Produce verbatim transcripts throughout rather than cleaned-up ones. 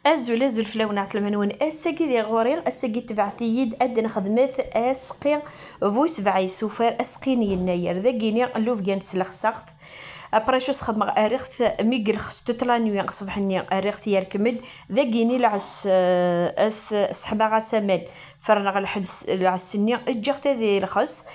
Azul, azul fell-awen, ɛeslama-nwen. Ass-agi di ɣur-i, ass-agi tebɛet-iyi-d ad nexdmet aseqqi bu sebɛa isufar, aseqqi n yennayer. Dagini, llubya neslexseɣ-t. Après, acu s-xedmeɣ? Rriɣ-t mi yelxes toute la nuit, ṣṣbeḥ-nni, rriɣ-t yerkem-d. Dagini, lɛes, eh, as-, sseḥmaɣ-as aman. Ferneɣ lḥebs, lɛes-nni, ǧǧiɣ-t ad irxes.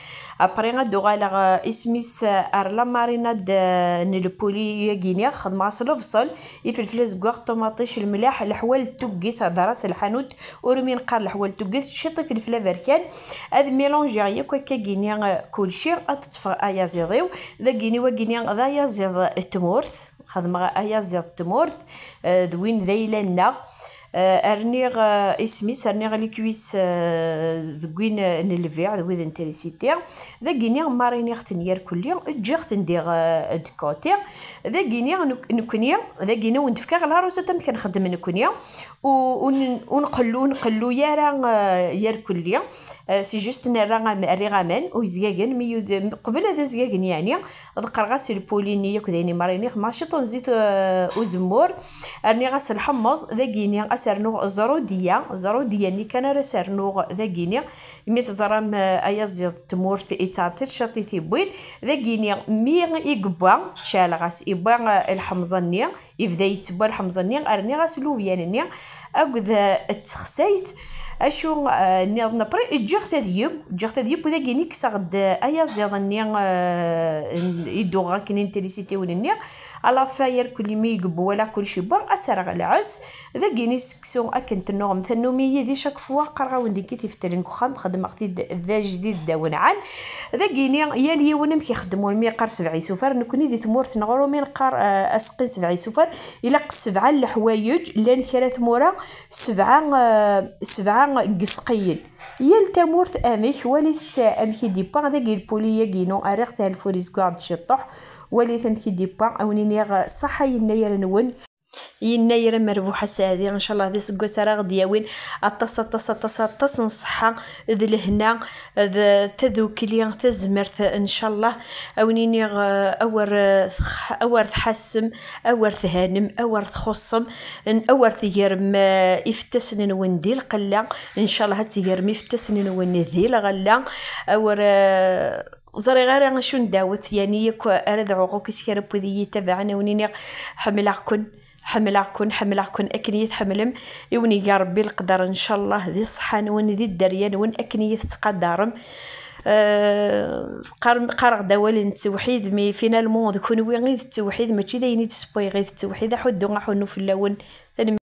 Après, ad d-uɣaleɣ, eh, isem-is, eh, ar la marinade, eh, n lpuli-agi-nni, xedmeɣ-as lebṣel, ifelfel azeggaɣ, ṭumaṭic, lmelḥ, leḥwal n tuggit, hder-as lḥanut, ur mi neqqar leḥwal n tuggit, ciṭ ifelfel aberkan. Ad mélangiɣ yakk akka-gini, eh, kulci, ad teṭṭfeɣ ayaziḍ-iw. Dagini, wagini d ayaziḍ n tmurt, xedmeɣ ayaziḍ n tmurt, eh, d win d ayla-nneɣ. Eh, rniɣ, eh, isem-is, rniɣ les cuisses, eh, deg win, eh, n lbiɛ, d wid n trisiti. Dagini, mariniɣ-ten yerkulli, ǧǧiɣ-ten diɣ, eh, de côté. Dagini, nek-, nekni, dagini, wen-d-fkiɣ la recette amek nxeddem nekni. U, u n-, u nqellu, ur nqellu ara, eh, yerkulli. Eh, c'est juste nerra am-, rriɣ aman, u yezgagen, mi yud-, qbel ad azgagen, yeɛni, ḍeqqreɣ-as lpuli-nni yakk d ayen i mariniɣ, ma ciṭ n zzit, eh, uzemmur, rniɣ-as lḥemmeẓ, dagini, as rnuɣ ẓrudiya, ẓrudiya-nni kan ara s rnuɣ dagini, imi teẓram, eh, ayaziḍ n tmurt ittɛeṭṭil ciṭ i t-iwwin, dagini, mi i yewwa, ceɛleɣ-as, iwwa, eh, lḥemẓa-nni, yebda yettewwa lḥemẓ-nni, rniɣ-as lubyan-nni akked, eh, texsayt. Acu, eh, nniḍen? Après, ǧǧiɣ-t ad yeww, ǧǧiɣ-t ad yeww, dagini kkseɣ-d, eh, ayaziḍ-nni, eh, n-, i d-uɣeɣ akken n trisitiwin-nni. À la fin, yerkulli mi yewwa, walaɣ kullec yewwa, ad s-rreɣ lɛes. Dagini seksu akken tennuɣem, tannum-iyi di chaque fois qqareɣ-awen-d nekki tifetlin deg uxxam, xedmeɣ-t-id d ajdid d awenɛan. Dagini, yal yiwen amek ixeddem, ur mi yeqqar sebɛa isufar, nekni di tmurt n ɣur-i mi neqqar, eh, aseqqi n sebɛa isufar, ilaq sebɛa n leḥwayeǧ, llan kra tmura, sebɛa, eh, sebɛa n yisqiyen. Yal tamurt amek, walit-tt amek i d-yewwa, dagi lpuli-agi-inu, rriɣ-t ar lfuriz, yewwa-d ciṭuḥ, walit amek i d-yewwa, a wen-iniɣ, eh, ṣṣaḥa yennayer-nwen. Yennayer amerbuḥ aseɛdi, ncallah d aseggas ara ɣ-d-yawin aṭas, aṭas, aṭas, aṭas n ṣṣeḥḥa d lehna d tadukli, tazmert, ncallah. A wen-iniɣ, eh, awer, eh, tx-, awer tḥassem, awer thanem, awer txuṣṣem, n-, awer tgerm, eh, ifettasen-nwen di lqella, ncallah ad tgerm ifettasen-nwen di lɣella. Awer, eh, ur ẓriɣ ara acu n dawet, yani, yakk ara dɛuɣ akk i s kra n wid i yi-itabaɛen, a wen-iniɣ ḥemmleɣ-ken. Ḥemmleɣ-ken, ḥemmleɣ-ken akken i yi-tḥemmlem. I wen-iga Rebbi leqder, ncallah, di ṣṣeḥḥa-nwen, di dderya-nwen, akken i yi-tettqadarem. Eh, qqar-, qqareɣ-d awal n ttewḥid, mais finalement d kunwi i d ttewḥid, mačči d ayen i d-ssewwayeɣ i d ttewḥid. Aḥuddu, aḥunnu fell-awen. Tanemmirt.